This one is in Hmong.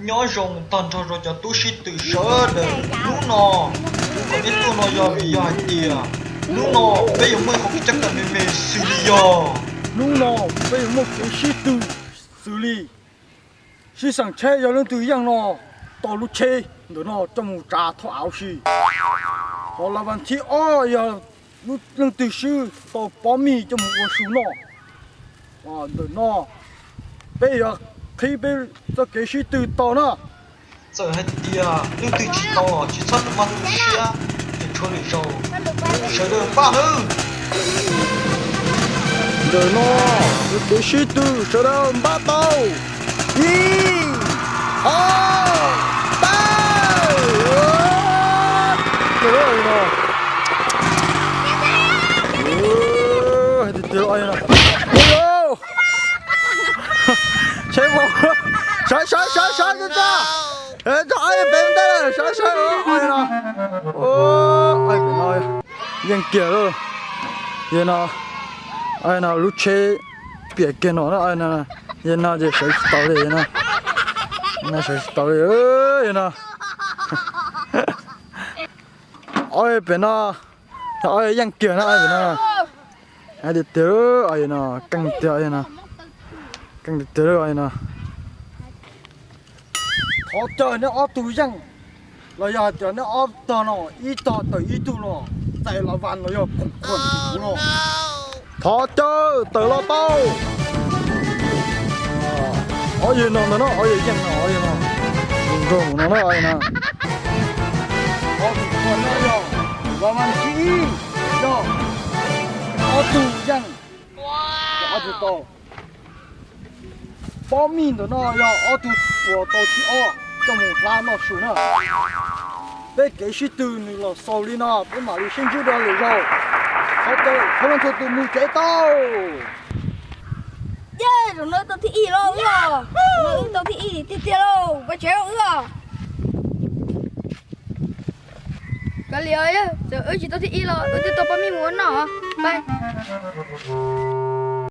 Nyob zoo tag nrho rau cov tub sib tw sawv daws. Hnub no kuv kom nej tuaj no yog vim yog hais tias hnub no peb yuav muaj ib qhov kev coj kawm me me xws li yog, hnub no peb yuav muaj kev sib tw xws li sib xeem tsheb yog leej twg yeej no tau lub tsheb ntawm no coj mus tsav thauj av ua si. Ho las vas thib ob yog leej twg swb tau pob mij coj mus ua su noj. Ntawm no peb yuav qhib peb txoj kev sib tw tau na. Txawm hais tias leej twg tsis tau los tsis txhob tu maj tu siab, ces tshuav lwm zaus sawv daws npaj nawb. Ntawm no yog kev sib tw, sawv daws npaj tau. Ib, ob, peb. Hais tiag tiag no. Seb, sawv sawv sawv sawv, cov cov ob peb ntej, sawv sawv, no, yeej kiag lawm. Yog no, no lub tsheb piam kiag no na, yog no ces sawv tsis tau li no, sawv tsis tau li, yog no. Ob pem no, ob yeej kiag na, ob pem no. Hais tiag tiag, no keej tiag, no keej tiag tiag no. Thov caw neb ob tug yeej, los yog hais tias neb ob tog no, ib tog tawm ib tug no, txais las vas los yog khoom khuam tim kuv no. Thov caw tawm los tau. Ob yawg no ntag no, ob yawg yeej no, ob yawg no, nrog no na, ob yawg no. Qhov khoom khuam no yog las vas thib ib, yog ob tug yeej, ob tug tau. Pob mij ntawm no yog ob tug uas tau thib ob coj mus hlab noj su na. Peb kev sib tw nws los xaus li no, peb mam li sib ntsib dua lwm zaus. Thov caw thov leej txhua tus mus tsev tau. Yej, zaum no wb tau thib ib los wb, zaum no wb tau thib ib tiag tiag lauj, pais tsev wb os. Kav liam, txawm wb tsis tau thib ib los wb twb tau pob mij mus ua noj, pais.